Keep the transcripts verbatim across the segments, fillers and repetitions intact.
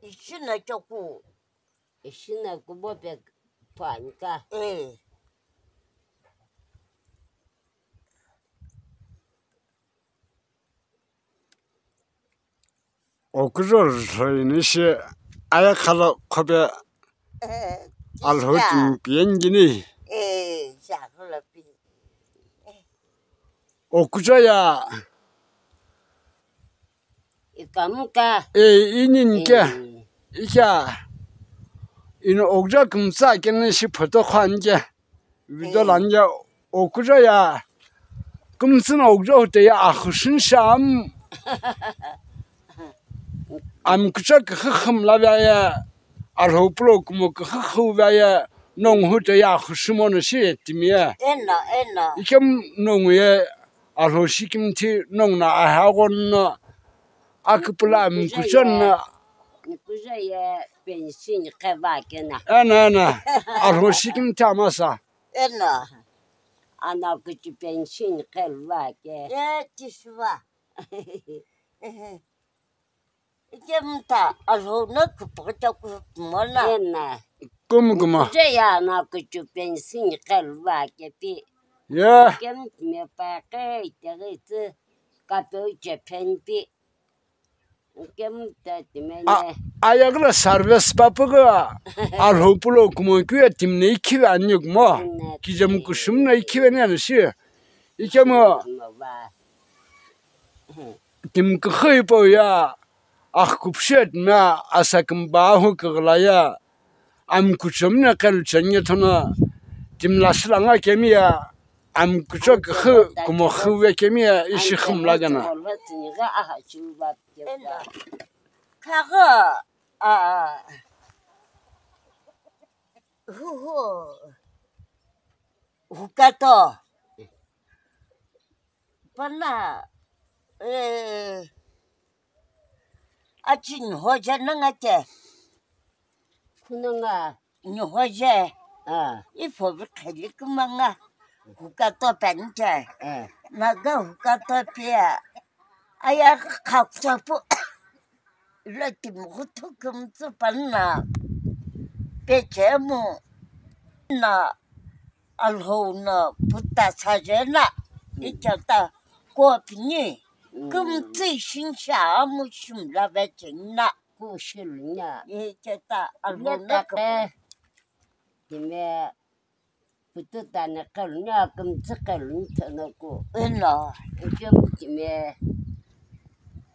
Ishi na choku. Ishi na kubo pe phanika. Eh. Okujo rhoi nishi aya khala khope. Eh, Alhou timi piyengini. Eh, ja khala pi. Okujo ya. Ikamuka. Eh, ininke. Eh. Ika. Ino okujo kumtsa kene shi photo khwanke. Video lani ya okujo ya. Kumtsü no okujo hute ya akhushun sham. Ami kucho kükhu khumla vya ye, Alhou pulo kumo kükhu khu vya ye, nongu hute ye akhushimono shi timi ye. Eno, eno. Ikem nongu ye, Alhou shikimthi nongu na ahagon no, akupula ami kucho no. Kucho ye pension keva kena. Eno, eno. Alhou shikimthi amasa. Eno. Ana kucho pension keva ke. Ye, tishuva. Ikemta Alhou no kupota kumona. Ena. Kumu kumu. Kuche ya na kuchu pension kalwa kepi. Ya. Kem me pa ke ite ke tsu kape uche pen pi. Kem ta ti me ne. Ayagla service papu ga Alhou pulo kumo kuya timne ikhive ani kumo. Ena. Kijem kushum na ikhive ne shi. Ikemo. Kumo ba. Timi kükhu hipau ye, axu kupshet na asa kümba ahu küghüla ye, ami kuchom na kelu chenya thono, timi lasü la nga kemi ye, ami kucho kükhu kumo khu ve kemi ye, ishi khumla gana. Khagha, a, hu, hu, hukato. Pana, eh, achi nhoja nanga te. Kunanga. Nhoja. Ah. Ifo bi khali kumanga. Hukato pante. Ah. Naga hukato pia. Aya khaksapu. Lo timi ghuthu kümtsü panna, pechemu na Alhou no puta sajena, ichata kopini, kümtsü shinsha amu shimla vechena. Kushilunya. Ichata Alhou no kupu. Dime. Putu tani qeluni, akümtsü qeluni thenoku. Eno. Ike mutime.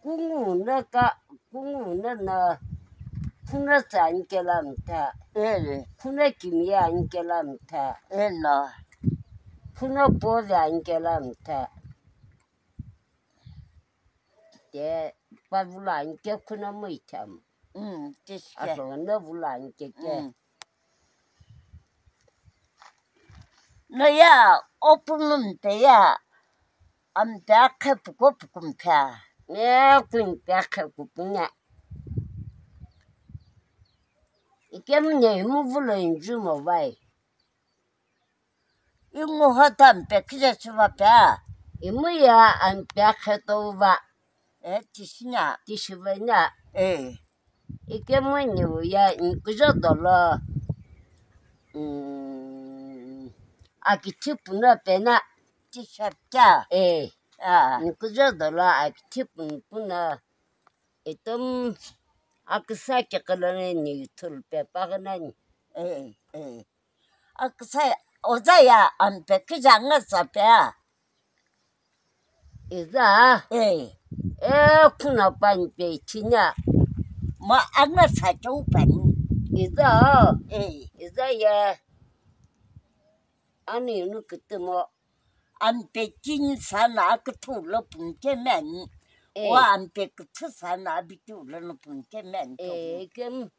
Kungu na ka, kungu na na. Kuna tsa ankela mta. Ere. Kuna kimia ankela mta. Eno. Kuna poza ankela mta. Te pavula anke kuna muitam. Mm, tishke. Ato na vula anke ke. Mm. No ya, opunum te ya, am te akhe puko pukum pya. Ne kun te akhe kupunya. Ikem ne imu vulo inju mo vai. Ingu hota ampe kije chuva pya. Imu ya ampe akhe touva. E, tishina. Tishiva ina. E. Ikemu niu ya nkujo dolo, mm, akithi puno pena. Tishapkya. E. A. Nkujo dolo akithi pun-, puno. Itum akisa kikilani niu thul pe pagnani. E, e. Akisa oza ya ampe kija nga sape a. Iza. Eh. Eh, kuna pani pe chinya. Ma anga sa chau pani. Iza. Eh. Iza ya. Ani nu kitimo. Ampe chin sana akithu lo punke men. Eh. Wa ampe kithu sana abitu lo no punke men. Eh, kem.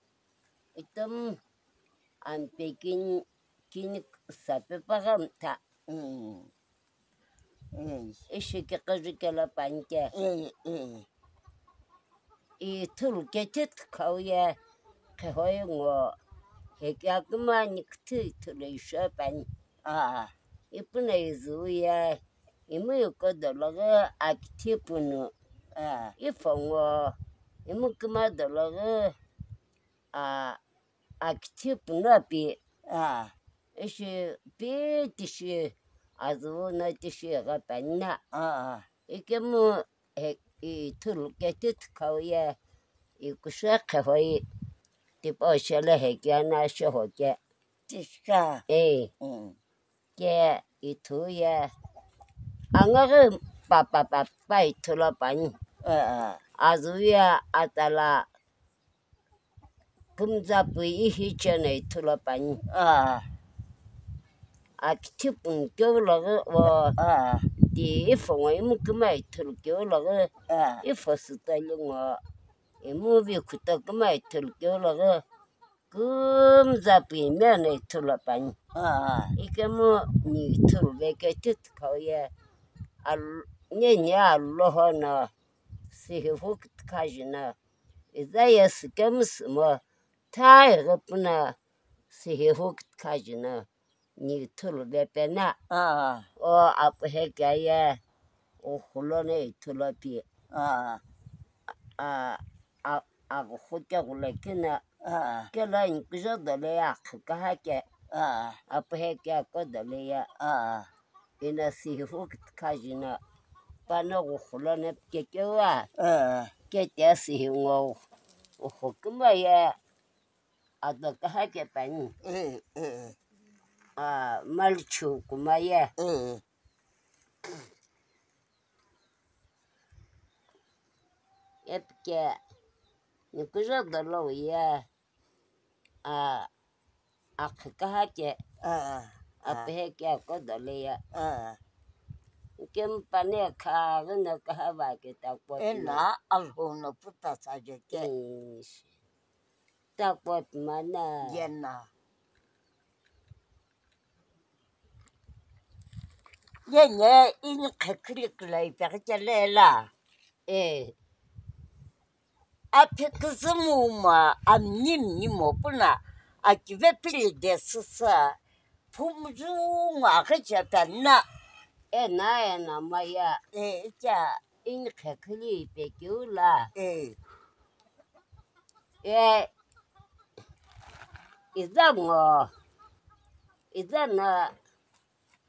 Itum ampe kin, kin sape pagamta. Mm. Mm. Ishi ke kajikela panke. Mm, mm. I thulu ke tit khau ye khehoi ngo. He kya kuma ni kthi thulu isho pani. Ah. Ipuna izu ye. Imu yuko dologu akithi punu. Ah. Ifongo. Imu kuma dologu. a, akithi puno pi. Ah. Ishi pi tishi azuwu no tishi ghi peni na. Ah, ah. Ikemu he, ithulu keti thikhau ye, ikusho qhehoyi, tipau shele hekiana shehoke. Tishika. Eh. Mm. Ke ithu ye, angaghi pa, pa, pa, pa ithulo pani. Eh, eh. Azuwu ye atala kumzapui ihi chena ithulu pani. Ah. Akithi pun keu laghi o, ah, ti ifongo imu kuma ithulu keu laghi, ah, ifo sütali ngo imu vi khuto kuma ithulu keu laghi kumzapui mena ithulu pani. Ah. Ikemu ni ithulu veketi thikhau ye al-, nyenye aloho no sihihu kitikha jina. Iza ye sikemu simo, tha ighi puna sihihu kitikha jina, ni ithulu vepena. Ah. O apuhe kea ye, uhulo ne ithulu pi. Ah. A, a, aghuhu ke ghule kina. Ah. Kelo inikujo dole ye akhi kaha ke. Ah. Apuhe kea ko dole ye. Ah. Ina sihihu kitikha jina, pano ghuhu lono pikekeu a, eh, kete sihi ngo, ghuhu kima ye ado kaha ke pani. Eh, eh. A, malichiu kuma ye. Eh. Epike, inikujo dolo ye. A, akhi kaha ke, ah, ah, apuhe ke ako dole ye. Ah. Kemu pani kha ghi no kaha va ke takpo. Ena alhou no puta sa je ke. Ish. Takpo mana. Yena. Yene ini khekhilikila ipeghi kelela. Eh. Aphi küzümüuma amini mini mopuna akive pili de süsü phumüzü ngo aghi chepena. Ena, ena maya. Eh, icha. Ini khekhilu ipekeu la. Eh. Eh, iza ngo, iza na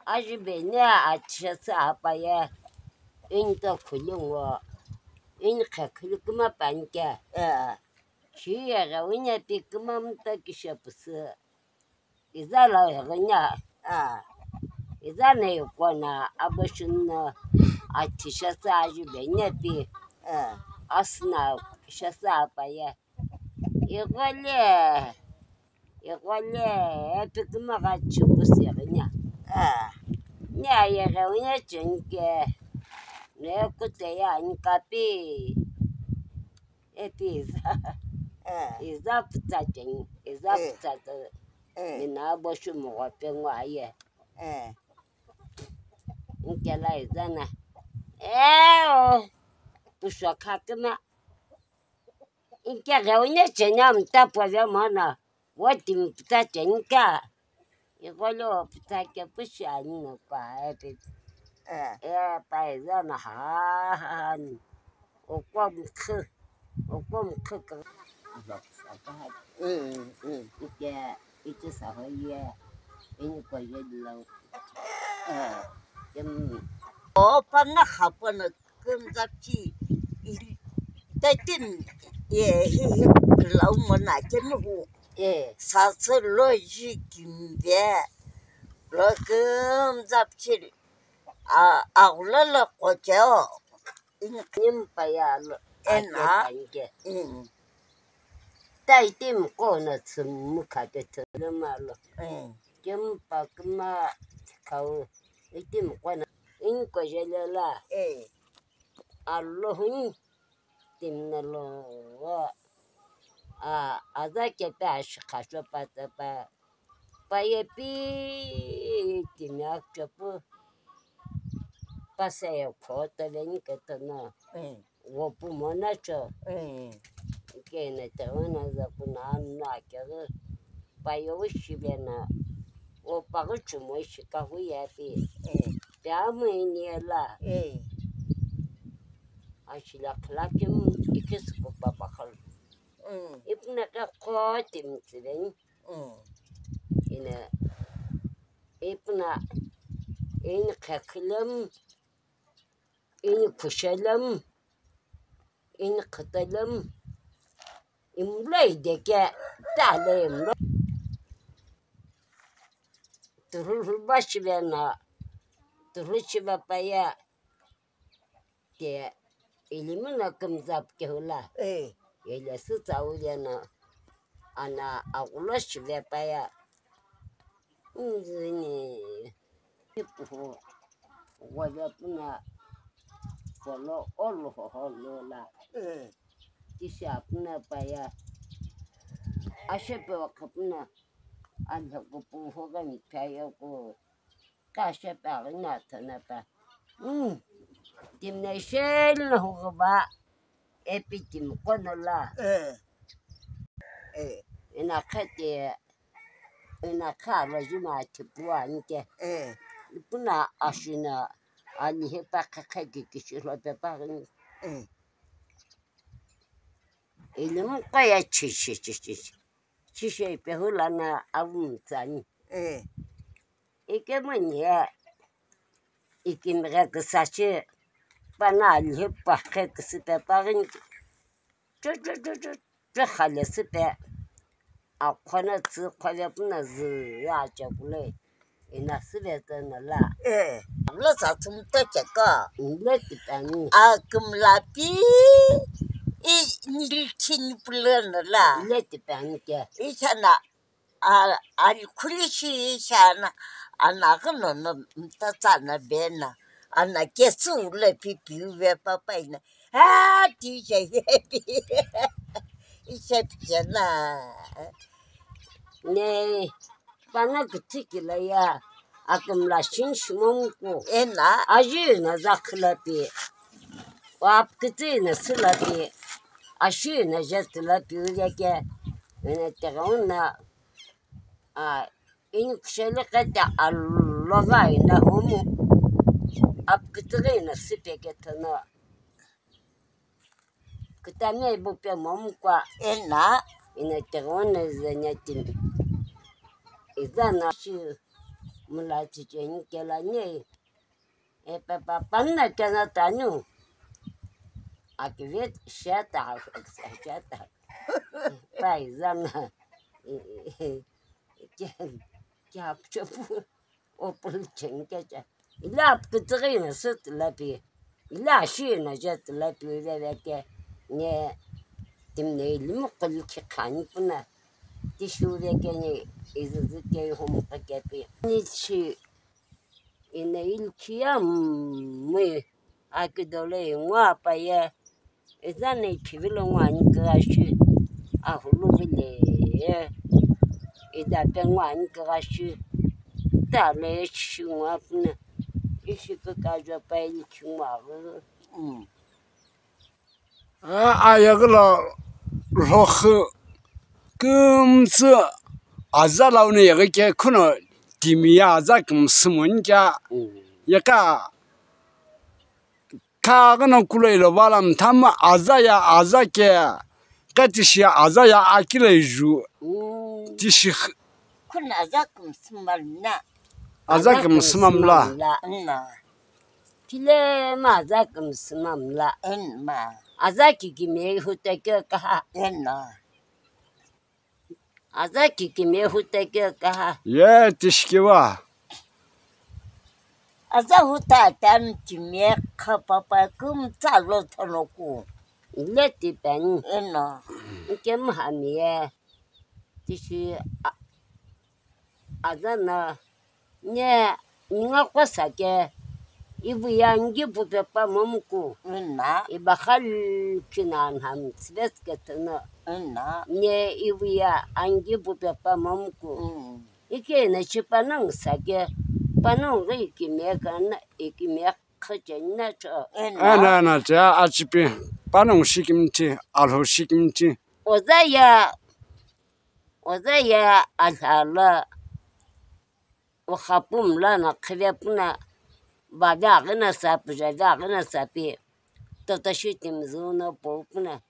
ajibe ni athisha sü apaye, ini to khuli ngo, ini khekhilu kuma panike. Eh. Shi yeghe wine pi kuma mta kishe pusu. Iza lo yeghinya, ah, iza na yikona abo shino athisha sü ajibe ni pi, ah, asüna sha sü apaye. Ighole, ighole, epi kuma gha chibu sü yeghinya. Ah, ni ayeghe unya chenike, ne kute ya nikapi. Epi iza, eh, iza putsa cheni, iza, eh, putsa to, eh, mina abo shumugho pe ngo aye. Eh. Nkela iza na. Eh, o, pusho khakima. Nke ghe unya cheni amta pove mono. Woti mputa chenike. Igholo puta ke pushi ani no pa epi. Eh. Eh, pa iza na ha, ha, ha, ni. Okwa mkhu. Okwa mkhu ka. Eh, eh. Ike, ike sa ho ye. Ini ko ye lo. Eh. Kem. O pa na ha pa na. Kümzapchi, taitimi, ye, ye, ye, lau mona kemihu. Eh. Sasü lo ji kimbe, lo kümzapchi, a, aghulala kocheo. Nimpaya lo, ena. Ake panike. Mm. Taitimi kona tsümükha ke thülüma lo. Mm. Kempa kima thikhau, itimi kona, ini ko jele la. Eh. Alohuni timi na lo, a, aza kepe ashikha cho pa tsa pa, pa ye pi timi akcho pu, pa sa ye kho to veni ke to no. Eh. Wo pu mona cho. Eh. Kena te wena za kuna anu akeghi, pa ye wu shibe na, wo pa ghi chumo shika hu ya pi. Eh. Pe amu ini la. Eh. Ashila khla kim ikis ko pa pa khal. Mm. Ipuno qo timi tsüveni. Mm. Ina, ipuno, ini khakhilem, ini khushelem, ini khatalem, imloi deke, tale imloi. Turhu lhuba shivena, turhu shiva paya, te ilimino kümzap kehula. Eh. Yele sü tsauleno, ana aghulo shive paya. Nzini, ipuhu, ghole puna, kolo olu hoho lola. Eh. Tisha puna paya. Ashepe wakha puna, alhoku puhu gani paya ku. Kasha pa gina thana pa. Mm. Timne shel no huguba. Epi tim kono la. Eh. Eh. Ina khate, ina kha la juma tipuani ke. Eh. Puna ashina ani hepa khakha ki kishilo pe pa gini. Eh. Ilimu kaya chishi chishi. Chishi pe hulana avumtsani. Eh. Ikemani ye, ikimighe küsashi, pana alhi pakhe küsü pe paghin, chu, chu, chu, chu, chu khalesü pe, akhona tsü khole puna zü ya chekule, ina süve tsena la. Eh, lo sa tsumto cheko. Nle tipani. Akümla pi, i, nilchini pulena la. Nle tipani ke. Ishana, A, ali khuli shi shana, ana gano no mtatsa na bena, ana kesu le pipi ve papa ina. Ha, ti she, ishe pijana. Ne, pana kutiki la ya, akümla shin shimomku. Ena. Aji na zakhla pi. Wap kiti na sila pi. Ashi na jet la pi uya ke. Ene tegauna. A, ini kusheli kete aloga ina humu, apkitiri ina sipeke tono. Kitani ibu pe momu kwa. Ena. Ina tegone zenya timi. Izana shi mula chicheni kela nye. E pepe panna kena tanu. Akivet sheta, sheta. Pai zana. Ke, ke apchopu. Opul cheni kecha. Ila apkitsiri na sut lapi. Ila shi na jet lapi veveke. Ne timne ilimu kuli kikhani puna. Tishu veke ne izuzu ke hum kakepi. Ni shi Ina ilkhiya mui akidolo ngwa paye, izana ikhivilo ngwa ani kighashi, ahulu vile, idape ngwa ani kighashi, tale shi ngwa puna, ishi kikajo pa ilkhi ngwa. Mm. Ayeghi lo lhokhu kümtsü aza launi yeghi ke khuno timi ye aza kümsü moni kea, yeghi kha ghi no kulo ilo vala mthamu aza ye aza ke, kha tishi ye aza ye akile ju, tishi khuno aza kümsü mla. Aza kümsü mla. Tile ma aza kümsü mla. Enma. Aza kikimiye huteke kaha. Enma. Aza kikimiye huteke kaha. Ye tishkiwa. Aza huta tam kimiye khapapa kümtsa lo thonoku. Ile tipeni. Eno. Nke mhamiye. Tishi a-, aza na nye ninga kosa ke ivu ye angi pupe pa momuku. Ina. Ibakhal kina nham svetske tene. Ina. Nye ivu ye angi pupe pa momuku. Mm. Ike na chi panang sake, panang ghi ikime kana, ikime khachena cho. Ina. Ana, ana, cha achipi, panang shikimti, alho shikimti. Oza ya, oza ya alhala, okhapumla na khivepuna, vave aghina sapi, jave aghina sapi, toto shitimizu no popuna.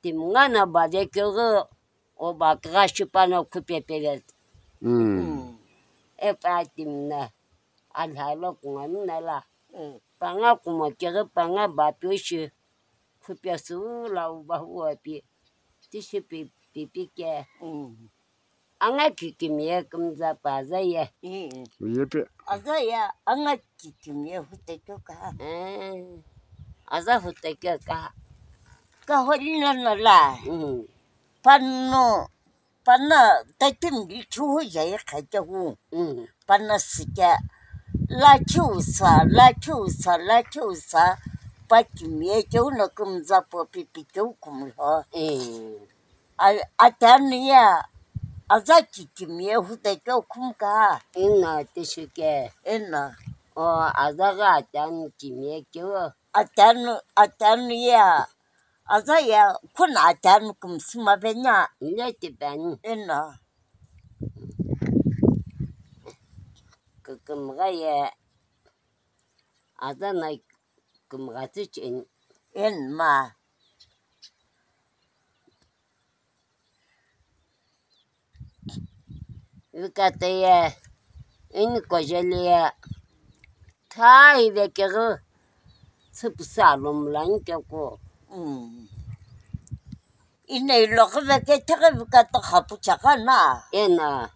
Timi ngana bade keghi oba kigha shi pano khupe pele. Mm. Epa timi na alhalo kungani na la. Mm. Panga kumo keghi panga bapi shi khupe su la uba huwa pi. Tishi pi, pi, pi ke. Mm. Anga kikimiye kumza pa aza ye. Mm. Yepe. Aza ya anga kikimiye huteke ka. Eh. Aza huteke ka. Ka holina na la. Mm. Pano, pana tatim di chuhu ya ye khaja hu. Mm. Pana sika. La chusa, la chusa, la chusa. Pa kimiye keu na kumza po pipi keu kumlo. Mm. A, atanu ye aza kikimiye huteke khumka. Ina tishike. Ina. O, aza ghi atanu kimiye keu. Atanu, atanu ye aza ye khuna atanu kumsuma bena. Ile tipeni. Ina. Kikimgha ye aza na kimgha ticheni. Ina ma. Vikateye, ini kojeliye, tha ivekeghi, tsüpüsü alomlani keko. Mm. Ina iloghi veke theghi vikato khapu chaka na. Ena,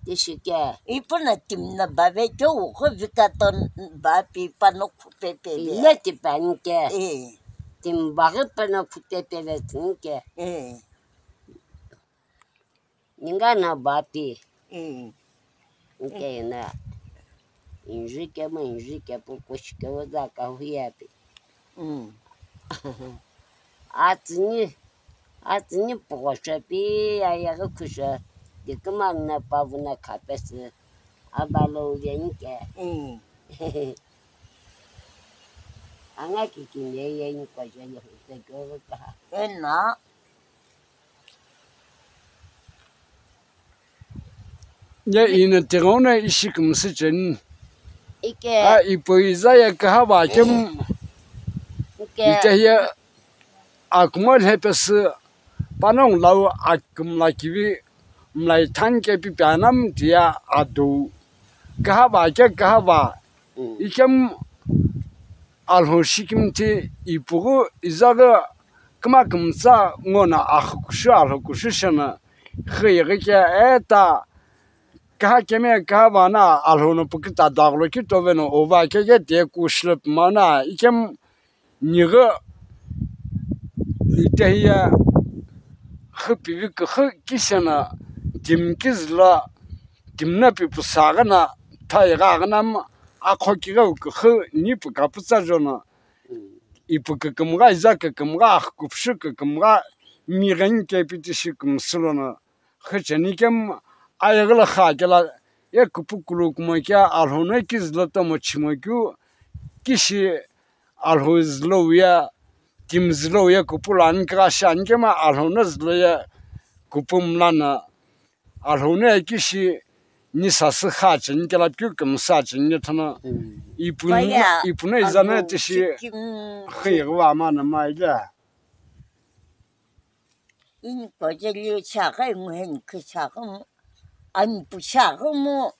tishike. Ipuna timna bave keu ghi vikato bapi pano khupe peve. Ile tipani ke. Eh. Timbaghi pano khupe peve tsinike. Eh. Ninga na bapi. Mm. Nke na injike mo injike po kushike oza ka huya pi. Mm. Atsini, atsini pogosho pi ayaghi kusho dikuma na pavu na kapesi abalo uye nke. Mm. Anga kikine ye ni kwa jeni hute kyo ka. Ena. Ye ina tighenguno ishi kümsü cheni. Ike. A ipo iza ye kaha va kem. Ike. Ike ye akuma lhepesü panongu lau akümla kivi mlai thanke pi pianam tia adu. Kaha va ke kaha va. Mm. Ikem Alhou shikimthi ipughu izaghi kima kümtsa ngona axü kushu alhou kushu shena xü yighi ke eta kaha keme kaha vana Alhou no pukita daglo ki toveno ova keke te kushile pumana ikem nighi itehiye xü pivi küxü kishena timi kizülo timi na pi pusa aghüna tha ighi aghüna mu akho kigheu küxü nipu kapütsa jona ipu kükümgha iza kükümgha axü kupshu kükümgha migheni kepi tishi kümsü lono xü cheni kemu ayeghi lo xü akela ye kupu kulu kumo kea Alhou no kizülo tomo chimo keu kishi Alhou zülo wuye, timi zülo wuye kupu lo ani kigha shi ani kema Alhou no zülo ye kupu mlana Alhou no ye kishi ni sasü kha cheni kela pikeu kümsü cheni ye thono ipu ipu no iza no tishi xü yighi va ma na ma ile. Ini kojeli shaghi nguheni kishaghi mu, ani pu shaghi mu.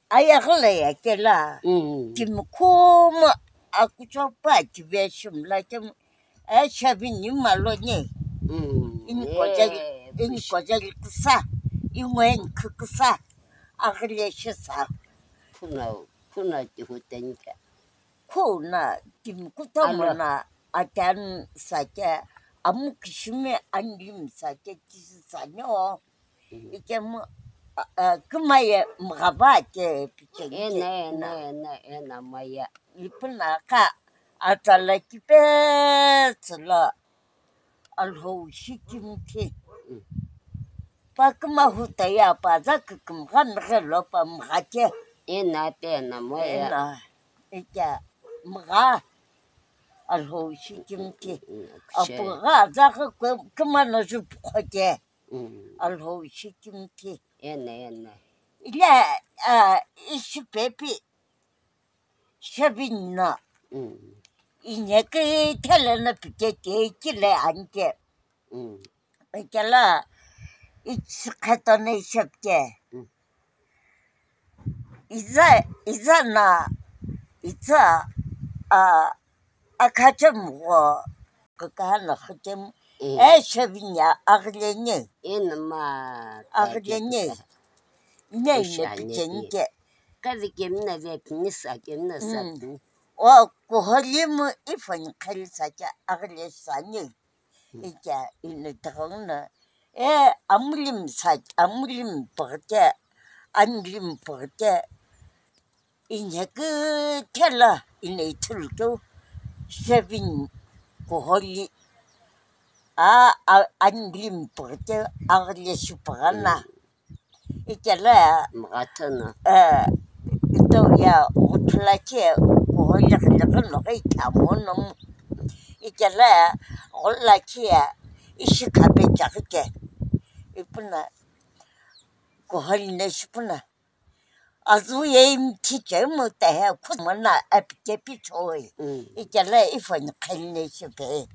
Ayaghi lo ye kela, mm, timi khumu akucho pa kive shimla kemu, e, shavi ni maloni. Mm, ini kojeli, ini kojeli kusa, ingweni kukisa, aghile shisa. Kuna, kuna tihutenika. Kuna timi kutomo na atan sake, amu kishimi anlim sake kisi sanyo. Ikemu, a, a, kima ye mghava ke picheni ena, ke ena, na. Ena, ena, maya. Ipuna ka atala kipetsülo Alhou shikimthi. Mm. Pa kima huta ya pa za kükümgha mghe lo pa mgha ke. Ena, pe ena, maya. Ena, ikya mgha Alhou shikimthi. Mm, mm, mm, apu gha za kü-, kima no ju pukho ke. Mm. Alhou shikimthi. Ena, ena. Ile, a, ishi pepi. Shabinna. Mm. Inyeki thele na pike ke kile anke. Mm. Ikela ichi khetone ishepke. Mm. Iza, iza na, iza, a, akhache mgho, kakana khache m-, Mm. E shevinya aglene. Ena ma Aglene. Ne ne Ushane pichenge. Kavi kemna ve pinisa kemna Mm. Sapni. O kuholimu ifani khalisa cha agle sani. Ika ina tagna, e, amulim sa, amulim pagte, anlim pagte, inya ke thela ina ithul to, seven kuholi, a, a, anlim pagte, agle supagana. Mm. Ikela, Mghatana. Eh, ito ya, uthulaki, kuholi khilaka noka ikamono. Ikela, gholaki ya, ishi khape chakike. Ipuna, kuholi ne shipuna. Azu ye imthi che mu te he, khumana apike pichoi. Mm. Ikela, ifani khali ne shipe.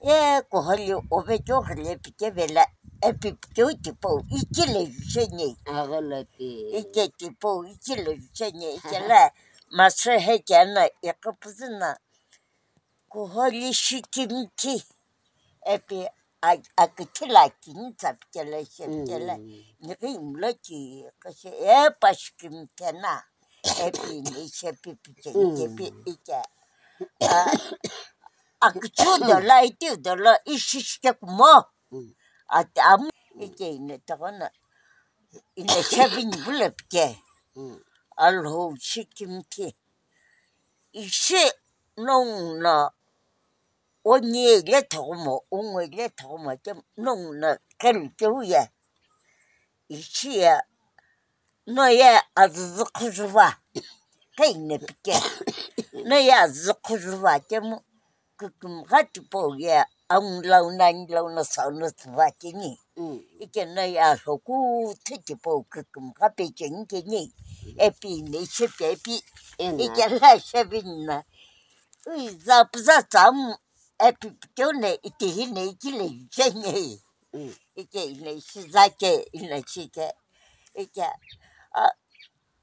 Ye kuholi ove kyo khile pike vela, epi kyo tipo, ichile juchene. Agala ti. Ike tipo, ichile juchene, ikela, masra he kyana, ikapuzina. Kuholi shikimthi, epi a-, akithila kinitsa pikele shepikele, Mm. Nighi imlo ki, kashe, epa shikimthena, epi ni shepi piche, Mm. Kepi ike. A, Akichu dola, iti dola, ishi shike kumo. Mm. Ati amu, ike ine tokona, ine shabini bula pike. Mm. Alho shikimthi. Ishi nong na, onye le tokumo, ongwe le tokumo, ke nong na kelu ke uye. Ishi ya, no ye azuzu khujuva. Kaine pike. No ye azuzu khujuva kemu. Kükümgha tipau ye ang launa, ang launa sauna tsuva keni. Mm. Ike no ye alhoku thu tipau kükümgha pecheni keni. Epi ne shepi epi. Ena. Ike la shebinna. Ui, za puza tsam, epi pike ne, ite hi ne, ikile cheni. Mm. Ike ine shizake, ine shike. Ike, a,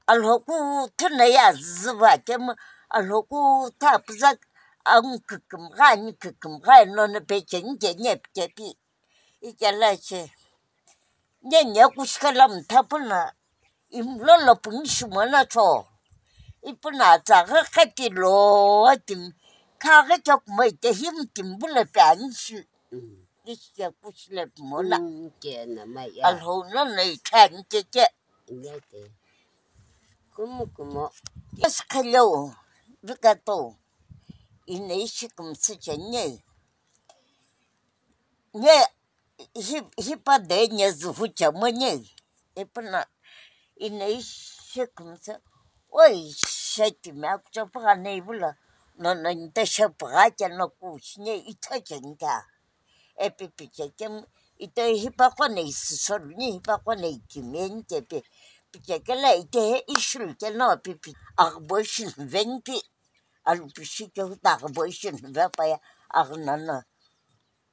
alhoku thuna ya züva kemu, alhoku tha puzak ang kükümgha, ani kükümgha, nono pecheni keni epikepi. Ike la she. Nye nye kushikalam thapuna, imlolo puni shimona cho. Ipuna tsaga kati lo atim, kaga chok mai te him timbula pe ani shi. Mm. Ishi ya kushile pumona. Mm, ke na mai ya. Alho na na ikha ni ke ke. Iya ke. Kumu kumo. Yes, hello. Vikato. Ine ishi kumsi chanye. Nye, hi, hipa de nye zuhu chamanye. Ipuna, ine ishi kumsi. Oi, sheti me akucha paga ne ibula. No, no, nte she paga cha no kushi nye ita chenta. Epi pichekemu, ite hipaqo nei sisolu ni hipaqo nei kimeni tepe. Pichekela ite he ishulu keno pipi. Aghübo ishi nveni pi. Alupishi kehuta aghübo ishi nve pa ya aghnana.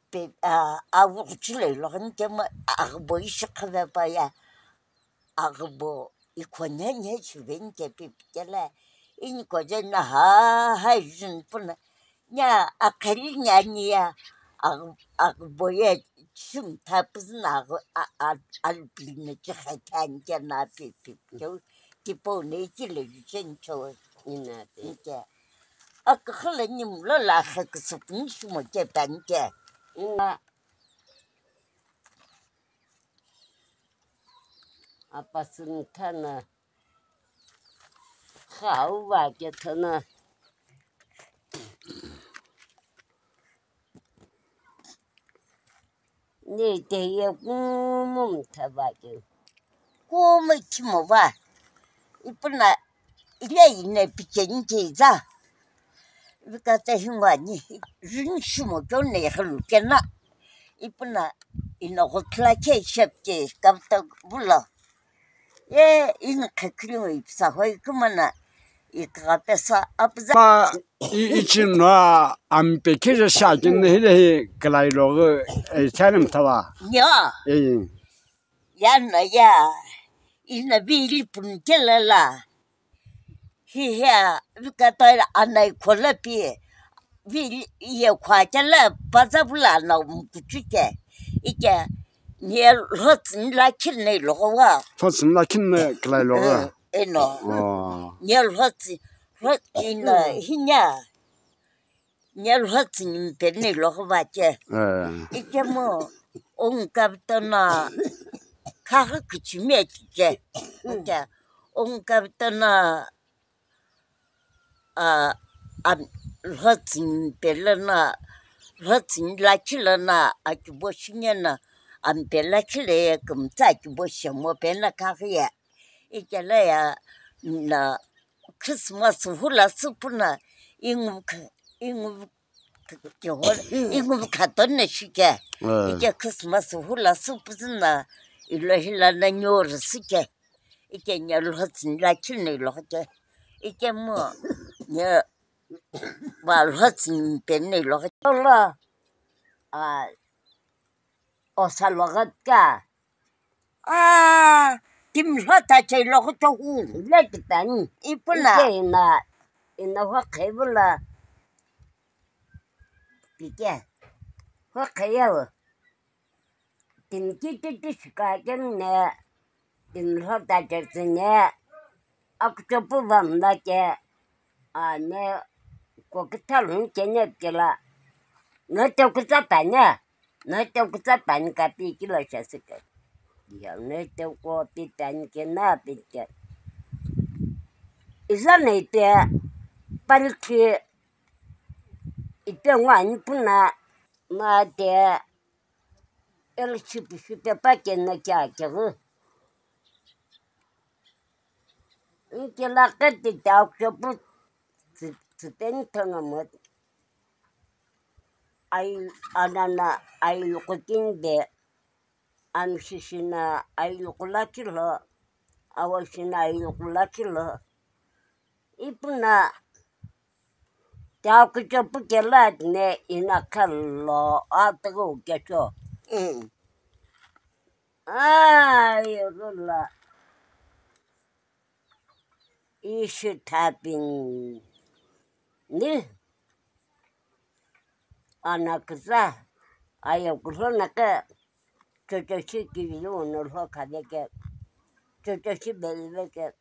Pe, a, awu kuchule lo gani kemu aghübo ishi khave pa ya. Aghübo ikhonenhe shiveni kepi pikela, inikoje na ha, ha ijin puna, nya akheli nya niya, agh-, aghübo ye shimtha puzina agh-, a, a, alupili na chikhetha nike na pi, pi, pi, tipau ne ichile juche ncho. Ina pi. Nike. Akakhala nimlo la khe kusupu nishimo kepa nike. Ina. Apasüni thana khau va ke thana. Ne te ye kumum tha va ke. Kumum thimo va. Ipuna ile ine picheni ke za. Vikata hingwani, jun shimo kyo ne halu kena. Ipuna ina hotla ke shep ke kapta bula. Ye, ina khakri ipsa hoi kumana. ikigha pesu apuza. Ma i, ichino ampe kije shakini hile hi kalai loghi, e, chani mthawa. Nyo. E. Ya na ya, ina vili pun kela la. Hi hea, vika toila anai khola pi, vili ye khwa kela paza vula na mkuchu ke. Ike, nye lhotsi nila khin nei loghi wa. Lhotsi nila khin nei kalai loghi. Eh, eno. Oh. Nye lhotsi, lhotsi ina hinya. Nye lhotsi ni mpe nei loghi va che. Eh. Ike mo, ongkapitona, khaghi kichimi achi che. Ike, ongkapitona, a, a, lhotsi ni mpe lona, lhotsi ni lakhi lona, akibo shinye na, ampe lakhi le ye kumtsa akibo shemo pe na khaghi ye. Ikela ya, na, Christmas hula supuna, ingu kha-, ingu kha-, keho, ingu khatona shike. Eh. Ike Christmas hula supuzuna, ilo hila na nyori sike. Ike nye lhotsi nila khin nei loghi ke. Ike mo, nye va lhotsi ni mpe nei loghi ke. Ola, a, osa loghi ka. Ah, timi lhota chei loghi chohu. Ile kitani. Ipuna. Ike ina, ina ho khevula. Pike. Ho kheyewu. Timi titi shika kemne. Timi lhota chei tsine. Akuchopu vamla ke. Ane kokitha lhuni kene kela. Nete kutsa tanya. Nete kutsa tanya kapi kilo shasike. Ya nete ko pi tanya kena pi ke. Iza nete palki ipe ngwani puna mate el shipi shipe pa kena kya kya. Nkelakhe titau chopu tsi-, tsipeni thono mo. Ai anana ai lukutinde. Amshishina ai lukulakilo. Awashina ai lukulakilo. Ipuna. Tau kuchopu kelatne ina khalo atago kecho. Mm. Ai, rula. Ishi thapin ni ana kza ayo kulo na ke chocho shi ki yu no lo ka de ke chocho shi be be ke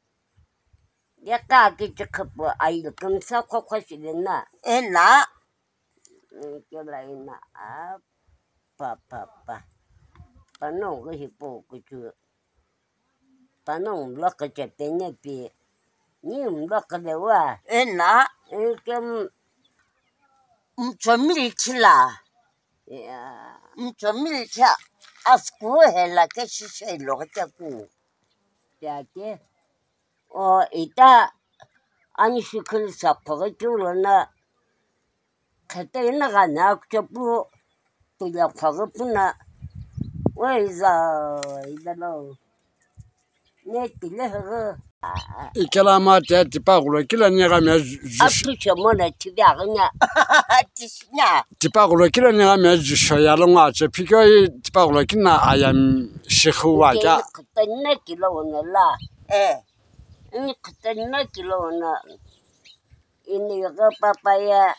ya ka ki chi khapo ayo kum sa kho kho shi de na. E na. Kela ina a pa pa pa. Panongu hipo kuchu. Panongu mlokha che pene pi. Ni mlokha de wa. E na. Ike m-, mchomi chila. Ya. Mchomi cha. Asku hela ke shishe lo ke ku. Ya ke. O ita ani shikil sa khoga chulo na. Khete ina gana kuchopu tile khoghi puna. Weza idalo. Ne tile hege. Ikela ma te tipa gulo kila ni ga me ju-, ju-, api chemo na tibi aganya. Tishinya. Tipa gulo kila ni ga me ju sho ya lo nga che phikyo i tipa gulo kina ayam shikhu wa kya. Khete na kilo na la. Eh. Ni khete na kilo na. Ini ga papa ya.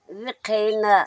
Vikhe ina.